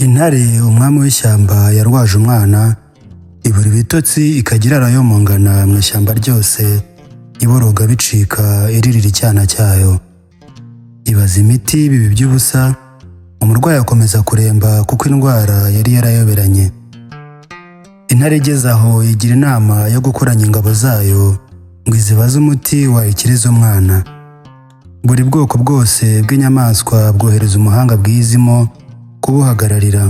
Intare umwami w'ishyamba yarwaje umwana, ibura ibitotsi ikajya irara yomongana mu ishyamba ryose, iboroga bicika iririra icyana cyayo. Ibaza imiti biba iby'ubusa, umurwayi akomeza kuremba kuko indwara yari yarayoberanye. Intare igeze aho igira inama yo gukoranya ingabo zayo ngo izibaze umuti wayikiriza umwana. Buri bwoko bwose bw'inyamaswa bwohereza umuhanga bwizimo kubuhagararira.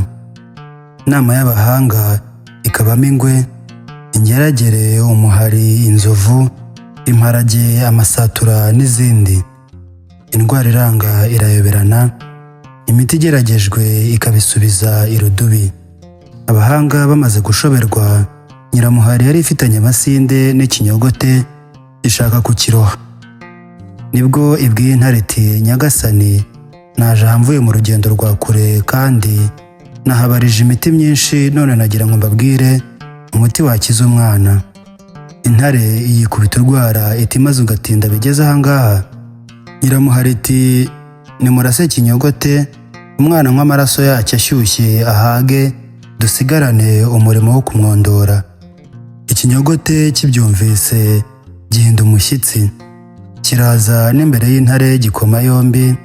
Inama y'abahanga ikabamo ingwe, ingeragere, umuhari, inzovu, imparage, amasatura n'izindi. Indwara iranga irayoberana, imiti igeragejwe ikabisubiza irudubi. Abahanga bamaze gushoberwa, Nyiramuhari yari ifitanye amasinde n'ikinyogote ishaka kukiroha. Nibwo ibwiye intare iti nyagasani naje aha mvuye mu rugendo rwa kure kandi nahabarije imiti myinshi none nagira ngo mbabwire umuti wakiza umwana. Intare yikubita urwara iti maze ugatinda bigeze aha ngaha. Nyiramuhari iti nimurase kinyogote umwana anywe amaraso yacyo ashyushye ahage dusigarane umurimo wo kumwondora. Ikinyogote kibyumvise gihinda umushyitsi kiraza n'imbere y'intare gikoma yombi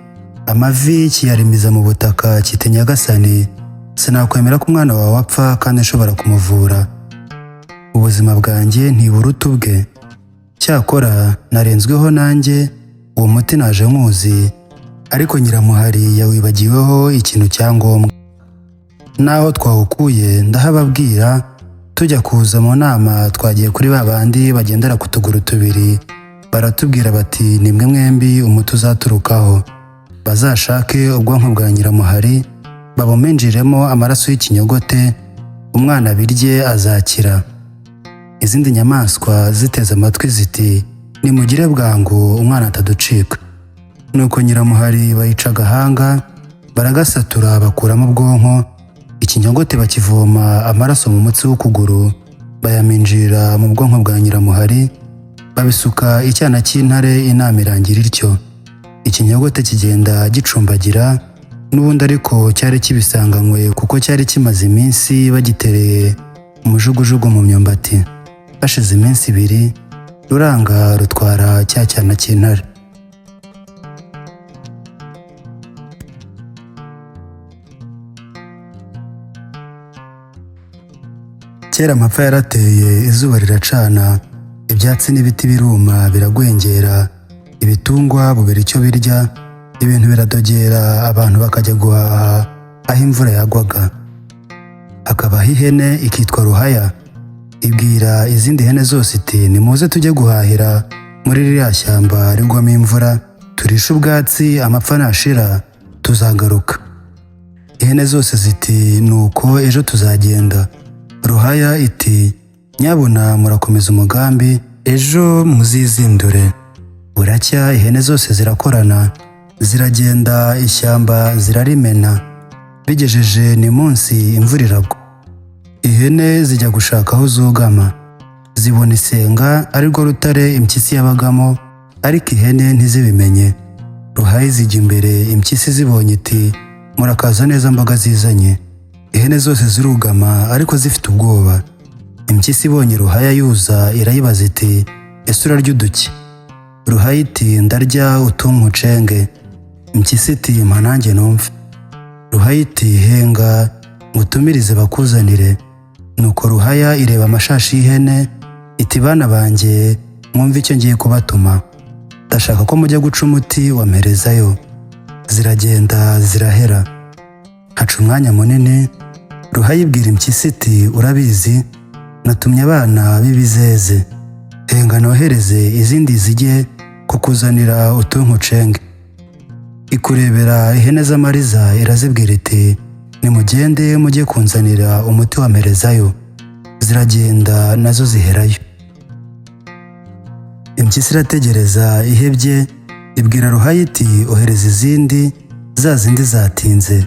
amavi kiyarimiza mu butaka kiti nyagasani sinakwemera ko umwana wawe apfa kandi nshobora kumuvura. Ubuzima bwanjye ntiburuta ubwe. Cyakora narenzweho nanjye uwo muti naje nkuzi ariko Nyiramuhari yawibagiweho ikintu cya ngombwa. Naho twawukuye ndahababwira tujya kuza mu nama twagiye kuri ba bandi bagendera ku tuguru tubiri baratubwira bati nimwe mwembi umuti uzaturukaho. Bazashake ubwonko bwa Nyiramuhari babuminjiremo amaraso y'ikinyogote umwana abirye azakira. Izindi nyamaswa ziteze amatwi ziti nimugire bwangu umwana ataducika. Nuko Nyiramuhari bayica agahanga baragasatura bakuramo ubwonko, ikinyogote bakivoma amaraso mu mutsi w'ukuguru bayaminjira mu bwonko bwa Nyiramuhari babisuka icyana cy'intare inama irangira ityo. Ikinyogote kigenda gicumbagira n'ubundi ariko cyari kibisanganywe kuko cyari kimaze iminsi bagitereye umujugujugu mu myumbati. Hashize iminsi ibiri ruranga rutwara cya cyana cy'intare. Kera amapfa yarateye izuba riracana, ibyatsi n'ibiti biruma biragwengera, ibitungwa bubura icyo birya, ibintu biradogera abantu bakajya guhaha aho imvura yagwaga. Hakabaho ihene ikitwa Ruhaya, ibwira izindi hene zose iti nimuze tujye guhahira muri ririya shyamba rigwamo imvura, turishe ubwatsi amapfa nashira tuzagaruka. Ihene zose ziti nuko ejo tuzagenda. Ruhaya iti nyabuna murakomeza umugambi ejo muzizindure. Buracya ihene zose zirakorana ziragenda ishyamba zirarimena. Bigejeje ni munsi imvura iragwa. Ihene zijya gushaka aho zugama. Zibona isenga ari rwo rutare impyisi yabagamo ariko ihene ntizibimenye. Ruhaya zijya imbere impyisi zibonye iti murakaza neza mboga zizanye. Ihene zose zirugama ariko zifite ubwoba. Impyisi ibonye Ruhaya yuza irayibaza iti ese urarya uduki? Ruhaya iti ndarya utunkucenge. Impyisi iti mpa nanjye numve. Ruhaya iti henga ngutumirize bakuzanire. Nuko Ruhaya ireba amashashi y'ihene iti bana banjye mwumve icyo ngiye kubatuma. Ndashaka ko mujya guca umuti wa mperezayo. Ziragenda zirahera. Haca umwanya munini, Ruhaya ibwira impyisi iti urabizi natumye abana b'ibizeze. Henga nohereze izindi zijye kukuzanira utunkucenge. Ikurebera ihene z'amariza irazibwira iti nimugende mujye kunzanira umuti wa mperezayo. Ziragenda nazo ziherayo. Impyisi irategereza ihebye ibwira Ruhaya iti ohereza izindi za zindi zatinze.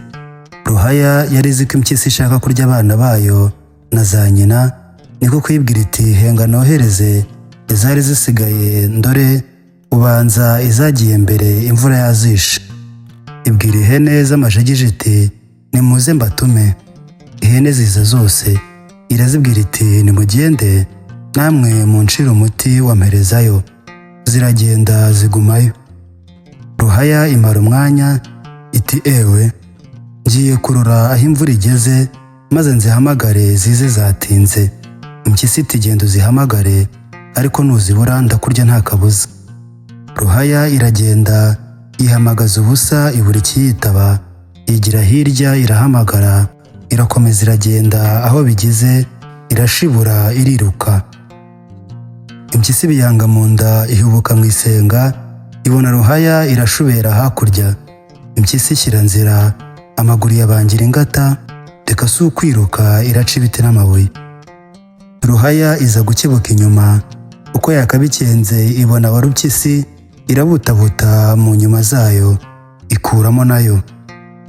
Ruhaya yari izi ko impyisi ishaka kurya abana bayo na za nyina, niko kuyibwira iti henga nohereze izari zisigaye ndore ubanza izagiye mbere imvura yazishe. Ibwira ihene z'amajegije iti "Nimuze mbatume." Ihene ziza zose, irazibwira iti: "Nimugende namwe muncire umuti wa mperezayo." Ziragenda zigumayo. Ruhaya imara umwanya iti: "Ewe, ngiye kurora aho imvura igeze, maze nzihamagare zize zatinze." Impyisi iti: "Genda uzihamagare, ariko nuzibura ndakurya nta kabuza." Ruhaya iragenda, yihamagaza ubusa, ibura ikiyitaba. Yigira hirya irahamagara, irakomeza iragenda, aho bigeze irashibura iriruka. Impyisi biyanga mu nda, ihubuka mu isenga, ibona Ruhaya irashubera hakurya. Impyisi ishyira nzira, amaguru yabangira ingata, reka si ukwiruka, iraca ibiti n'amabuye. Ruhaya iza gukebuka inyuma, uko yakabikenze ibona Warupyisi irabutabuta mu nyuma zayo, ikuramo nayo.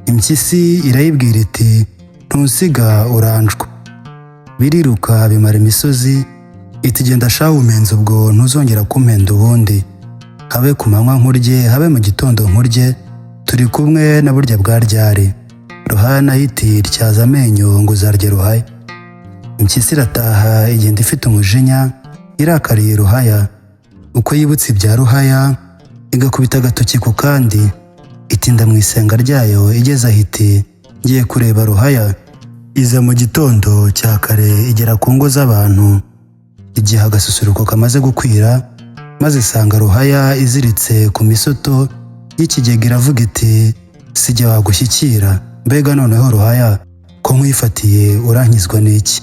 Impyisi irayibwira iti: "Ntusiga uranjwa." Biriruka bimara imisozi. Iti: "Genda shahu umenze, ubwo ntuzongera kumpenda ubundi. Habe ku manywa nkurye, habe mu gitondo nkurye, turi kumwe na burya bwa ryari." Ruhaya nayo iti: "Tyaza amenyo ngo uzarye Ruhaya." Impyisi irataha, igenda ifite umujinya, irakariye Ruhaya. Uko yibutse ibya Ruhaya igakubita agatoki ku kandi, itinda mu isenga ryayo. Igeze aho iti: "Ngiye kureba Ruhaya." Iza mu gitondo cya kare, igera ku ngo z'abantu igihe agasusuruko kamaze gukwira, maze isanga Ruhaya iziritse ku misoto y'ikigega. Iravuga iti: "Sijya wagushyikira, mbega noneho Ruhaya, ko nkwifatiye urankizwa n'iki?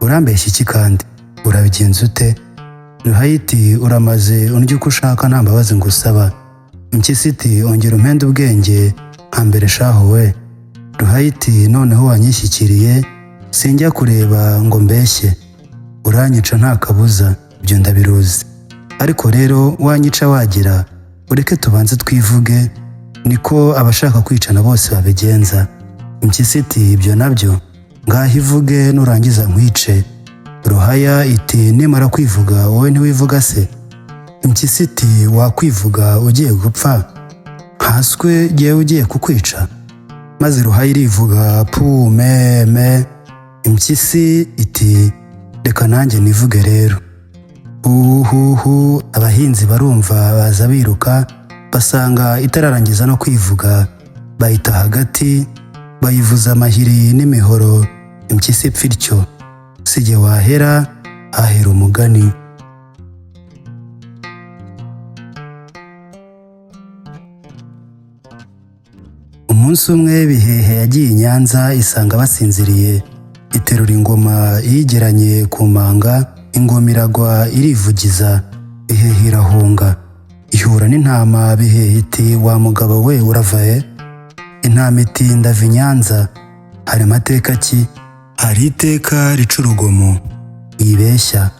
Urambeshya iki kandi urabigenza ute?" Ruhaya iti: "Uramaze, undya uko ushaka, nta mbabazi ngusaba." Impyisi iti: "Ongera umpende ubwenge nka mbere shahu we." Ruhaya iti: "Noneho wanyishyikiriye, sinjya kureba ngo mbeshye, uranyica nta kabuza, ibyo ndabiruzi. Ariko rero wanyica wagira, ureke tubanze twivuge, niko abashaka kwicana bose babigenza." Impyisi iti: "Ibyo nabyo, ngaho ivuge, nurangiza nkwice." Ruhaya iti: "Nimara kwivuga wowe ntiwivuga se?" Impyisi iti: "Wakwivuga ugiye gupfa, nkaswe jyewe ugiye kukwica?" Maze Ruhaya irivuga pu me me. Impyisi iti: "Reka nanjye nivuge rero." Uhuhu! Abahinzi barumva, baza biruka, basanga itararangiza no kwivuga, bayita hagati, bayivuza amahiri n'imihoro, impyisi ipfa ityo. Sijye wahera, hahera umugani. Umunsi umwe Bihehe yagiye i Nyanza, isanga basinziriye, iterura ingoma iyigeranye ku manga, ingoma iragwa irivugiza. Bihehe irahunga, ihura n'intama. Bihehe iti: "Wa mugabo we, urava he?" Intama iti: "Ndava i Nyanza." Hari amateka ki? Hari iteka rica urugomo. Yibeshya,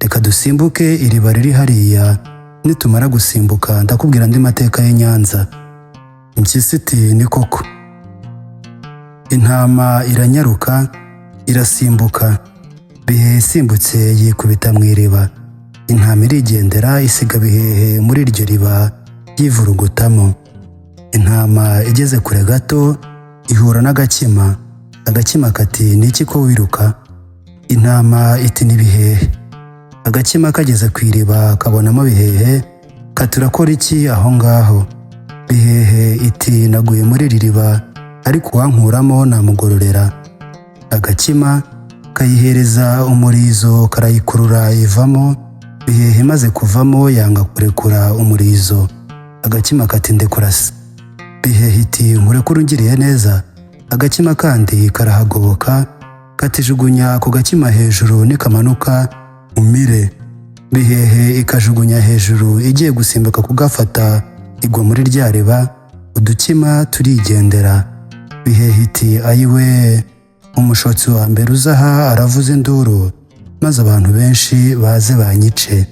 reka dusimbuke iriba riri hariya, nitumara gusimbuka ndakubwira andi mateka y'i Nyanza. Impyisi iti: "Ni koko." Intama iranyaruka irasimbuka. Bihehe isimbutse yikubita mu iriba. Intama irigendera, isiga Bihehe muri iryo riba yivurugutamo. Intama igeze kure gato ihura n'agakima. Agakima kati: "Ni iki ko wiruka?" Intama iti: "Ni Bihehe." Agakima kageze ku iriba kabonamo Bihehe, kati: "Urakora iki aho ngaho?" Bihehe iti: "Naguye muri iri riba, ariko uwankuramo namugororera." Agakima kayihereza umurizo, karayikurura ivamo. Bihehe imaze kuvamo yanga kurekura umurizo. Agakima kati: "Ndekura se." Bihehe iti: "Nkurekure ungiriye neza?" Agakima kandi karahagoboka, katijugunya ku gakima hejuru, nikamanuka umire. Bihehe ikajugunya hejuru, igiye gusimbuka kugafata igwa muri rya riba, udukima turigendera. Bihehe iti: "Ayiwe, umushotsi wa mbere uza aha aravuza induru, maze abantu benshi baze banyice."